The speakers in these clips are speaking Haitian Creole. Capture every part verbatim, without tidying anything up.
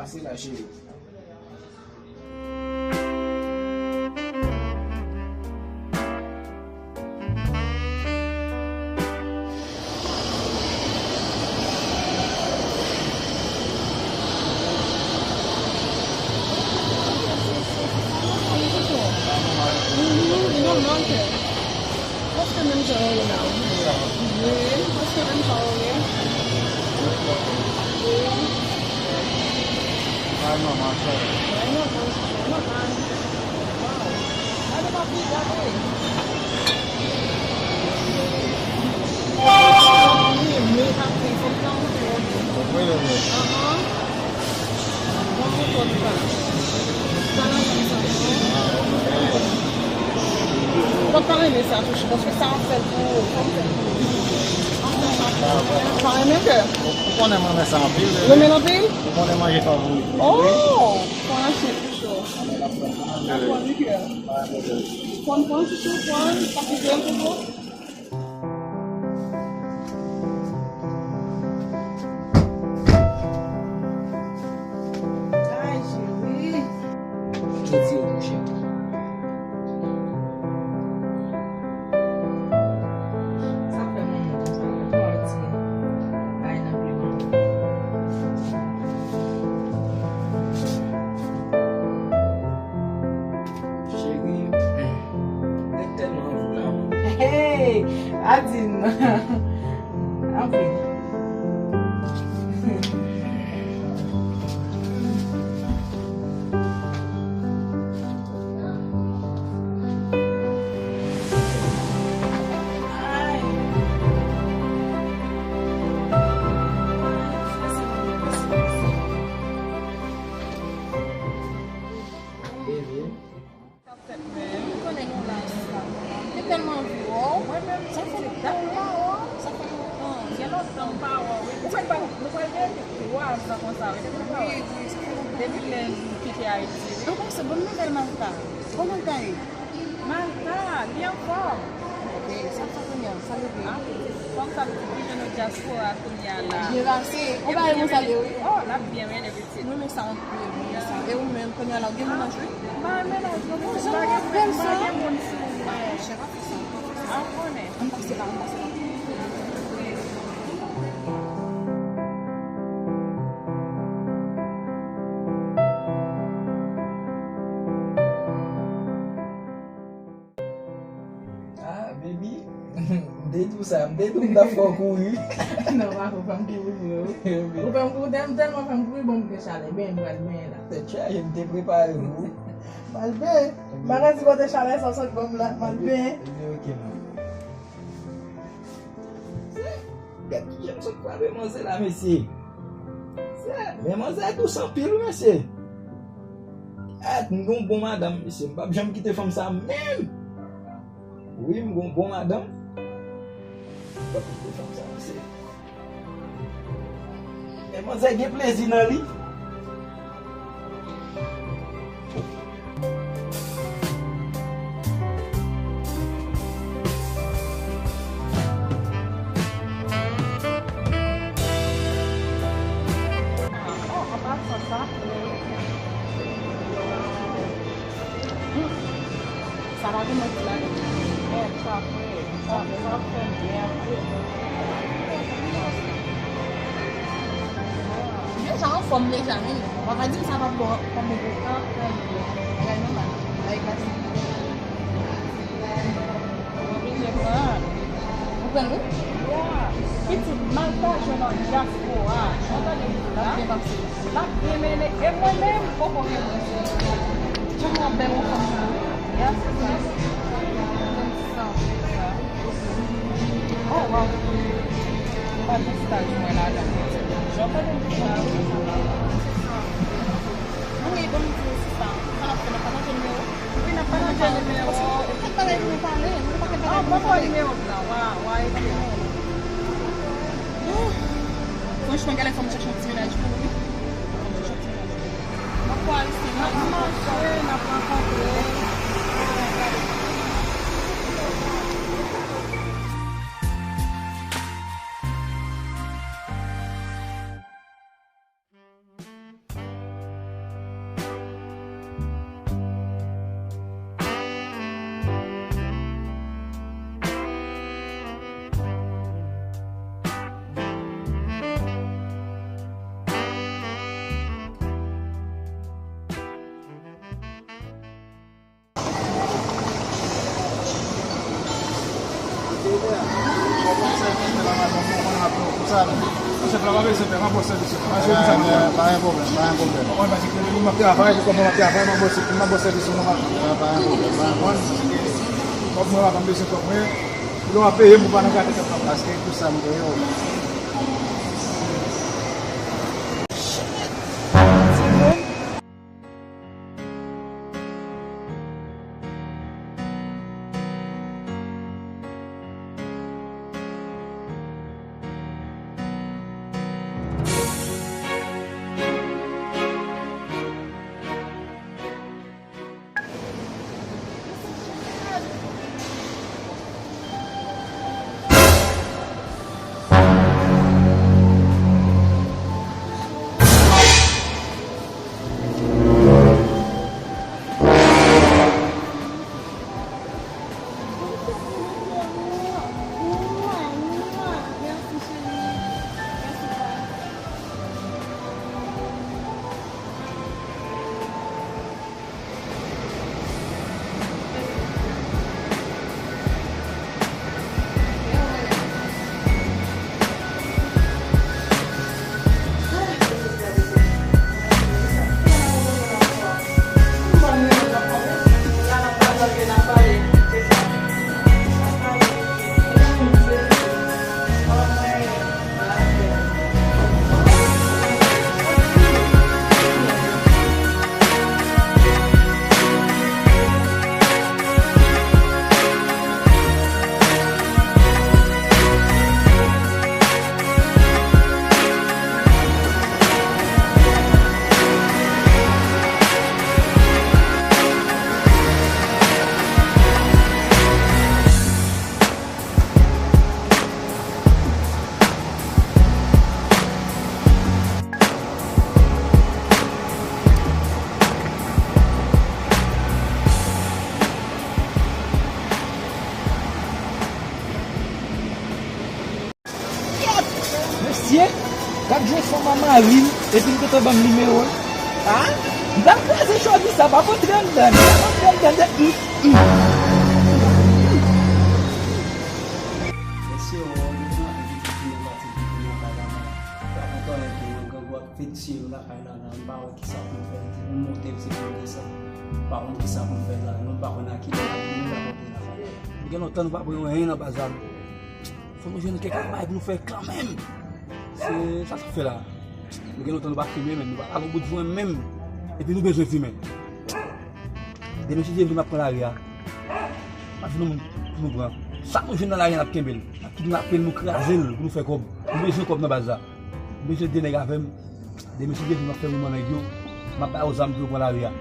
Se la, cheri. Prèske menm jan yo ye la, wi. Wi, prèske menm jan yo ye. Wi. Ay, manman, cheri. Ay, manman, cheri, manman. Gade papi, gade. Wi, men papi, fòk nan montre yo. Wi, wi, wi. Ahan. Bon, bon, bon, bon. Sa nan janm sa, non? Mwen pa renmen sa, chouchou, paske sa ap fè l pou ou, fò m fè l pou ou. Anfen, anfen, pa renmen kè. Ou konnen mwen renmen sa anpil, bebe. Renmen l anpil? Ou konnen manje favori m. Oh! Pran chè, chouchou. Sa bon, wi, kè. Pran, pran, chouchou, pran. Pa kite l pou ou. Ay, cheri. Jodi yo, monchè. Sa fè manman konsa, yo twò di. Ay, nan pli manman. Cheri, mwen tèlman anvi w la, mwen. Hey! Adin! Anvi. Baby. Sa fèt menm. Ou konnen nou la, sa. Mwen tèlman anvi wè w. Mwen menm, sa fè lontan mwen pa wè w. Sa fè lontan. Gen lontan m pa wè w, wi. Ou kwè nou pral gen twa zan konsa, wi, depi nou pa wè. Wi, wi, sa fè lontan. Depi lè nou kite Ayiti, wi. Donk, se bon nouvèl, Malta. Kòman l ta ye? Malta, li anfòm. Ok, sa l fè kounye a? Sa l rete? Ah, fòm sa l di, ki jan nou dyaspora kounye a la. Byen pase. Ou pa remon salye, wi. Oh, l ap byen, wi, depi Mwen renmen sa anpil, mwen renmen sa. E ou menm, kounye a la, ou gen mennaj, wi? M pa gen mennaj, non, mwen pa gen, m pa gen moun sou mwen. Chè, pa fè sa, pa fè sa. A, ou konnen. Ann pase la, ann pase la. Ah, baby, m te di w sa, m te di w m t ap fè w kouri. Non, pa fè w fè m kouri vre, wi. Ou fè m kouri, tèl-, tèlman fè m kouri, bon, m gen chalè, ben, m pral benyen la. Tèt chaje, m te prepare w. M al benyen. M pa ka di kote chalè sa w sot ban m la, m al benyen. Ebyen, ok, man. Gad kijan m sot frape manzè la, mesye. Sè, men manzè dous anpil, mesye. Gad, m gon bon madanm, mesye. M p ap janm kite fanm sa menm. Wi, m gon bon madanm. M p ap kite fanm sa, mesye. Men manzè gen plezi nan li. Oh, an pasan sa, hmm, sa pa gen manti ladan. Oh, sa fre. Deja anfòm deja, men w pa ka di m sa p ap bon, p ap bon pou ou. Bagay nòmal. Bagay klasik. Ou pran l, wi? Ya. Pitit, Malta jwenn nan dyaspora. Ou tande m di w la? L ap byen pase. L ap byen mennen. E mwen menm, poko gen mwen. Tèlman bèl yon fanm sa. Ya, se sa. Oh, wow. Pa gen staj mwen ladan. Jan w tande m di sa, wi. Anmwey, ban m di w sista. Sa n ap fè, n ap pataje nimewo? Wi, n ap pataje nimewo. Paske nou gen pakèt bagay pou nou pale. Nou gen pakèt bagay pou nou pale. Ah, ban m nimewo m nan. Wa, wa, ekri. Franchman, genlè fò m chèche yon ti mennaj pou ou, wi. Fò m chèche yon ti mennaj. N ap pale, n ap manje, n ap rankontre. Sa, chèf la pa bezwen pè, m ap ba w sèvis ou. Pa jwe konsa, m ap travay. Pa gen pwoblèm, pa gen pwoblèm. Mwen, paske m ap travay, kòman m ap travay, m ap ba w sèvis, m ap ba w sèvis ou nòmal. Pa gen pwoblèm, pa gen pwoblèm. Kòb mwen la, pa m bezwen kòb mwen. Lè w ap peye m, ou pa nan gate kòb la. Paske tout sa m peye w. Mesye, gad yon fanm a mari l, epi l gentan ban m nimewo l. A? M pral kraze chòdi sa, pa antre anndan, m pral antre anndan de. Mesye, w wè, w gen yon afè ki fini pati ki fini anba la, man. Pa kontan lè ke yon grangou ap fetiye yo lakay la, la, m pa wè kisa pou m fè. Di m monte, m se pou desann. M pa konn kisa pou m fè la, non, m pa konn a ki lè pou m rakonte la. Nou gen lontan nou pa pran yon anyen nan baz la, non. Fò nou jwenn kèk bagay pou nou fè kanmenm. Se sa k ap fè la. Nou gen lontan nou pa fimen menm, nou pa al yon bout jwenn menm. Epi nou bezwen fimen. Demen si Dye vle n ap pran lari a. N ap jwenn yon moun pou nou pran. Sa nou jwenn nan lari a n ap kenbe l. N ap kidnape l, nou kraze l pou nou fè kòb. Nou bezwen kòb nan baz la. Nou bezwen de nèg avè m. Demen si Dye vle m ap fè mouvman nèg yo, m ap ba yo zam pou yo pran lari a.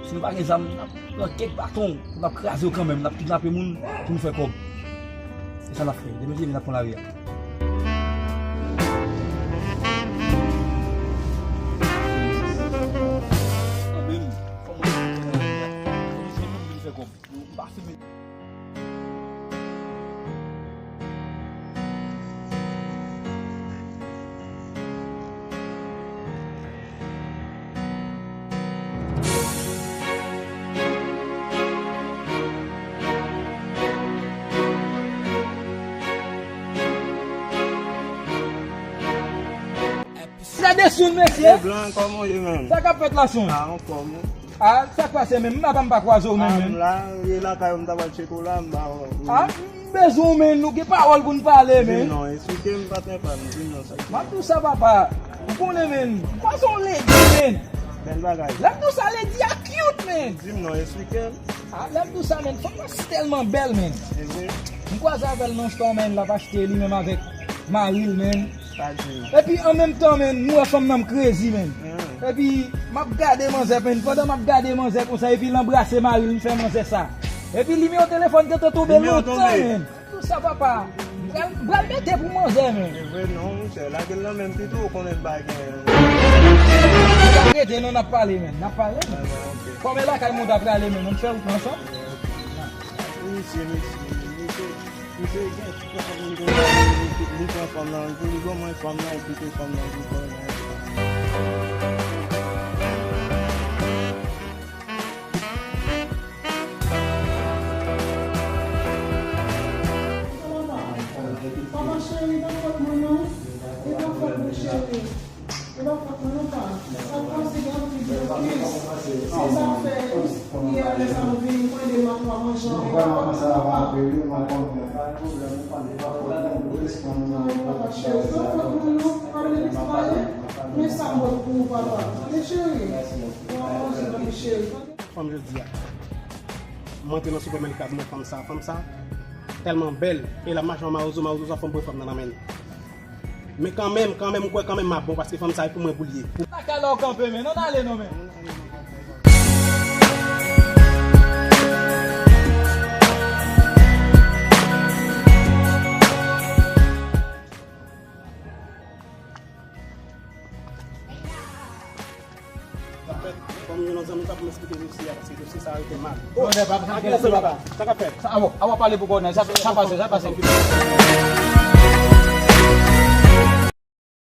Si nou pa gen zam, n ap pran kèk baton, n ap kraze yo kanmenm, n ap kidnape moun pou nou fè kòb. Se sa n ap fè. Demen si Dye vle n ap pran lari a. Kanmenm, fò mwen pran lari a. Fò nou jwenn moun pou nou fè kòb. Nou pa fimen. Gade sou l, mesye. Blan, kòman w ye, menm? Sa k ap fèt la, sonj? A, anfòm, wi. A, sa k pase menm? M pa, m pa kwaze w menm, menm. A, m la, e lakay ou m ta pral tcheke w la, m pa wè w. A, m bezwen w, menm, nou gen pawòl pou n pale, menm. Di m non, eksplike m, patnè pa m, di m non, sa k gen. M ap di w sa, papa. Ou konnen, menm, m kwaze yon ledi, menm. Bèl bagay. Lè m di w sa, ledi a cute, menm. Di m non, eksplike m. A, lè m di w sa, menm, fanm nan tèlman bèl, menm. E vre? M kwaze avè l nan store, menm, l ap achte li menm avèk mari l, menm. Epi an menm tan, menm, m wè fanm nan m crazy, menm. Epi m ap gade manzè, menm. Pandan m ap gade manzè konsa, epi l anbrase mari l, m fè manzè sa. Epi nimewo telefòn gentan tonbe lontan, menm. Tout sa, papa. M pral, m pral mete pou manzè, menm. E vre non, monchè. Lage l nan men m pito, ou konnen m pa gen. N ap rete, non, n ap pale, menm. N ap pale, menm. Kòm e lakay mwen ta prale, menm. Ann fè wout la ansanm. Misye, misye, misye. Misye gen fanm, li gen fanm, li pran fanm nan, li ban mwen fanm nan, li kite fanm nan, li pran mwen. Papa cheri, pa fòt mwen non. Fòk mwen nou pa. Sa pase gen anpil de plis. Se sa fè yè lè sa nou vini mwen de matwa manje anpil. Papa cheri, fòk mwen nou pa vle plis pale. Men sa m wè pou ou papa. Men cheri, w ap manje tanpri cheri. Fanm jodi a. Mwen te nan sipèmèka, mwen fanm sa, fanm sa tèlman bèl, e l ap mache an mawozo, mawozo sa fè m pran fanm nan nan men l. Men kanmenm, kanmenm, m kwè kanmenm m ap bon, paske fanm sa e pou mwen pou l ye. Lakay la w kanpe, men, ann ale non, men. Anfèt, kòm yon zanmi pa pou m eksplike dosye a, paske dosye sa a rete mal. Oh, non, men, papa, sa k ap fèt? Sa k ap fèt? Sa, awo, awo, pale pou konnen. Sa, sa pase, sa pase.